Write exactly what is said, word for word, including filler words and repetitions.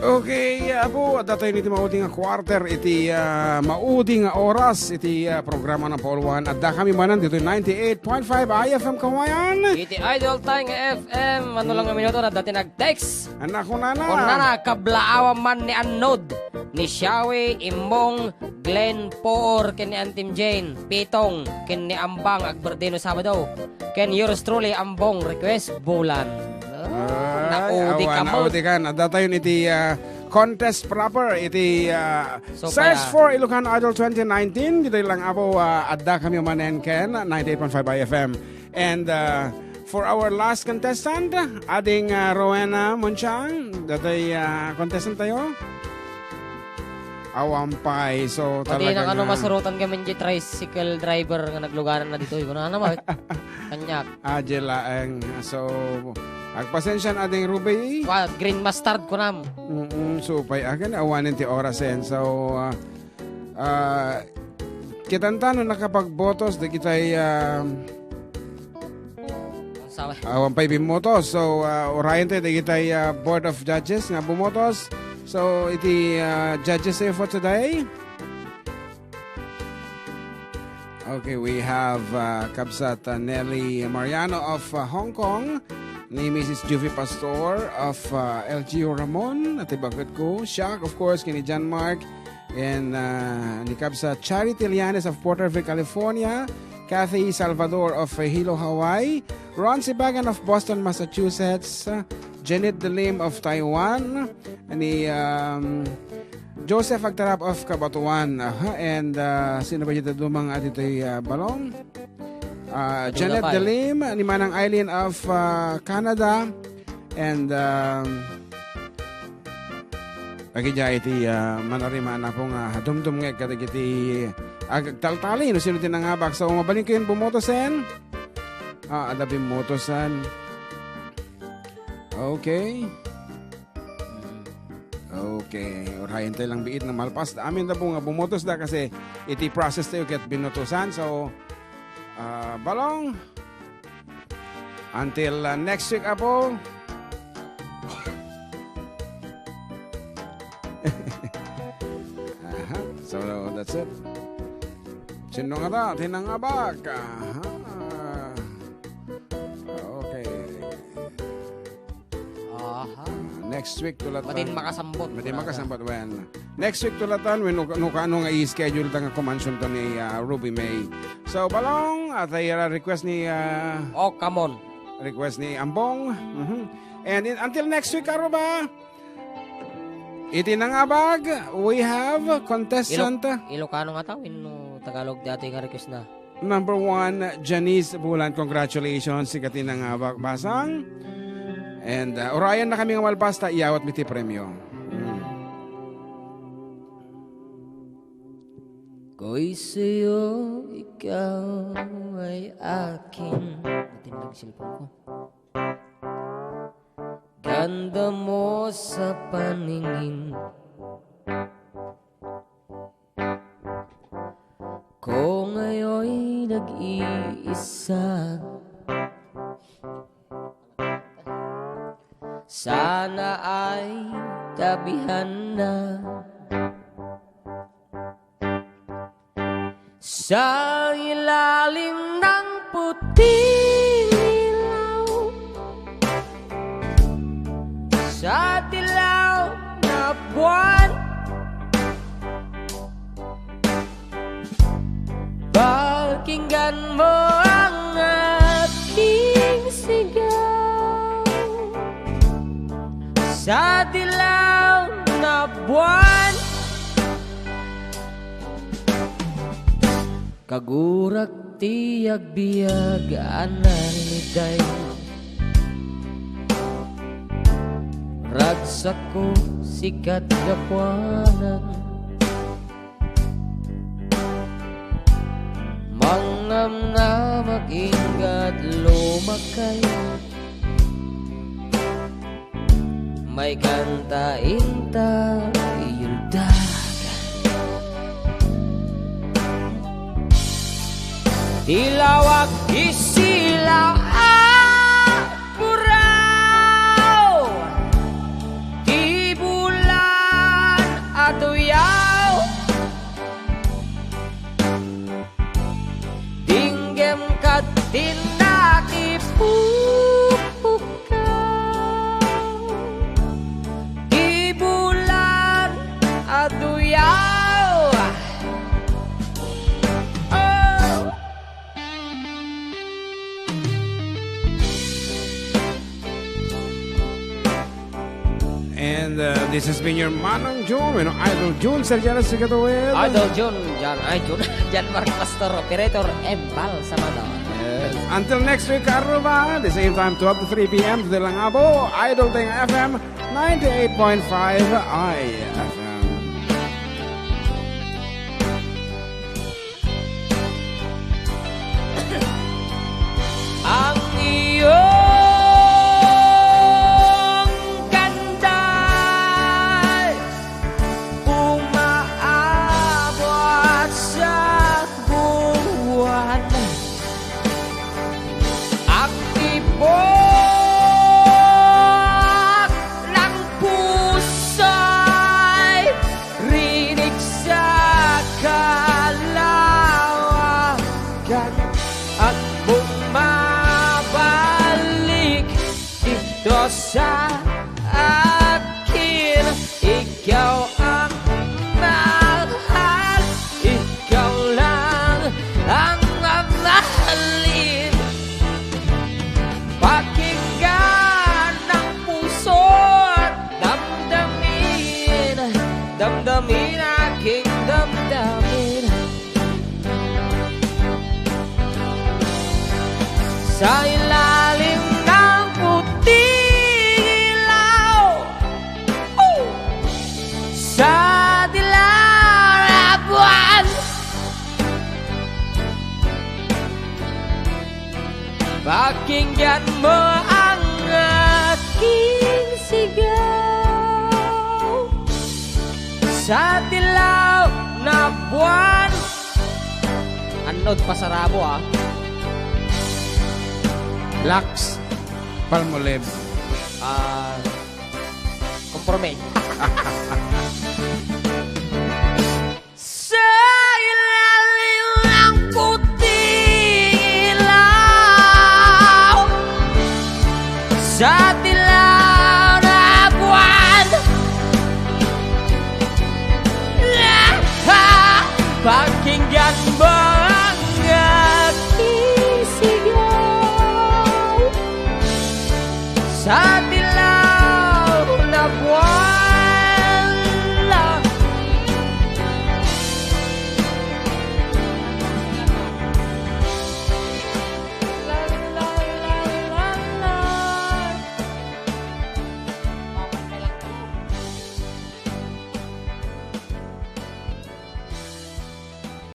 Okay, apo, adda tayo iti maudi nga quarter, iti, ah, maudi nga oras, iti, ah, programa nga Pauluan. Adda kami manen ditoy ninety-eight point five I F M Kawayan. Iti Idol Time nga F M, ano lang nga minuto na dati nag-text. Anak ko, nana. O, nana, kablaawan man ni Annod, ni Shawi, Imbong, Glenn Poor, ken ni Antim Jane, Pitong, ken ni Ambang, agberdeno Sabado, ken yours truly, Ambong, request, Bulan. Ah, naudi ka, awan, naudi ka. Adda tayo iti, ah, contest proper, iti, ah, Search for Ilocano Idol twenty nineteen. Ditoy lang, apo, ah, adda kami manen ken ninety-eight point five I F M. And, ah, for our last contestant, ading, ah, Rowena Monchang, datoy, ah, contestant tayo. Awan pay. So, pati talaga na kano nga masurotan kami di tricycle driver nga naglugaran na ditoy. Kuno, ano ba? Kanyak. Ah, di laeng. So, agpasensya na ding Ruby. Wa, green mustard ko nam. Mm, supay akin, awanen ti orasen. So, ah, ah, kitanta no nakapagbotos, dagitay, ah, Sawa. Awan pay bimmotos. So, ah, urayen tayo, dagitay, ah, Board of Judges nga bumotos. So, iti, ah, judges tayo for today. Okay, we have, uh, Kabsat, uh, Nelly Mariano of, uh, Hong Kong, ni Missus Juvie Pastor of, uh, L G U Ramon, iti bakit ko, Shaq, of course, kini John Mark, and, uh, ni Kabsat Charity Lianes of Porterville, California, Kathy Salvador of, uh, Hilo, Hawaii, Ron Sibagan of Boston, Massachusetts, uh, Janet Delim of Taiwan, ni, um, Joseph Agtarap of Cabatuan. Aha, and, uh, sino ba dita dumang adi toy, uh, balong? Uh, Janet Delim, ni Manang Eileen of, uh, Canada, and, um, agidiay iti, uh, manarima anak ko nga dumdumngeg kadagiti agtaltali no sino ti nangabak. So, mabalin kayon bumotosen. Ah, adda bimmotosan. Okay. Okay. Urayen tayo lang biit nga malpas. Amin da po nga bumotos da kasi iti process tayo ket binutosan. So, ah, balong. Until, ah, next week, apo. Aha. So, that's it. Sino nga ta? Tinangabak. Aha. Okay. Aha. Ah, next week, tulatan. Madin makasambot, Madin tulatan. Makasambot, wen. Next week, tulatan, wen, no, no, kaano nga i-schedule ta nga kumansion to ni, ah, Ruby May. So, balong, at ay, ah, request ni, ah, Oh, come on. Request ni Ambong. Mhm. And in, until next week, Aruba, iti nangabag, we have contestant. Ilo-, Ilocano nga tao, wenno Tagalog dati nga request na. Number one, Janice Bulan, congratulations, sikat nga nga ba-, basang. And, uh, urayan na kami nga malpas ta iyawat mi ti premyo. Mm. Koy sa'yo, ikaw ay akin. Natinag cellphone ko. Ganda mo sa paningin. Kung ayo'y nag-iisa, sana ay tabihan na. Sa ilalim ng puting ilaw, sa dilaw na buwan, pakinggan mo ang aking sigaw. Sa dilaw na buwan, kagurak ti agbiag a nariday. Ragsak ko sikat gapuanan. Mangnamnam aginggat lumakay. May kanta inta iyuldag. Ti lawag isilaw a puraw. Ti bula And, uh, this has been your Manong Jun, you know, Idol Jun Sergianes together with Idol Jun, Jan, ay, Jun, Jan Mark Pastor, Operator Embal Sabado. Yes. Until next week, Aruba, the same time, twelve to three p.m. to the Langabo, Idol Tenga F M, ninety-eight point five I F M. Ang iyong ganda umaabot sa buwan. Ang tibok ng puso'y rinig sa kalawakan at bumabalik ito sa akin. Ikaw ang mahal, ikaw lang ang mamahalin. Pakinggan ng puso at damdamin, damdamin aking damdamin. Sa ilalim ng puting ilaw, oh! Sa dilaw na buwan, pakinggan mo ang aking sigaw. Sa dilaw na buwan. Anod, pasarabo, ah. Lux, Palmolive. Ah, komporme. Sa ilalim ng puting ilaw, sa dilaw na buwan, ah, ah, pakinggan mo ang aking sigaw. Sa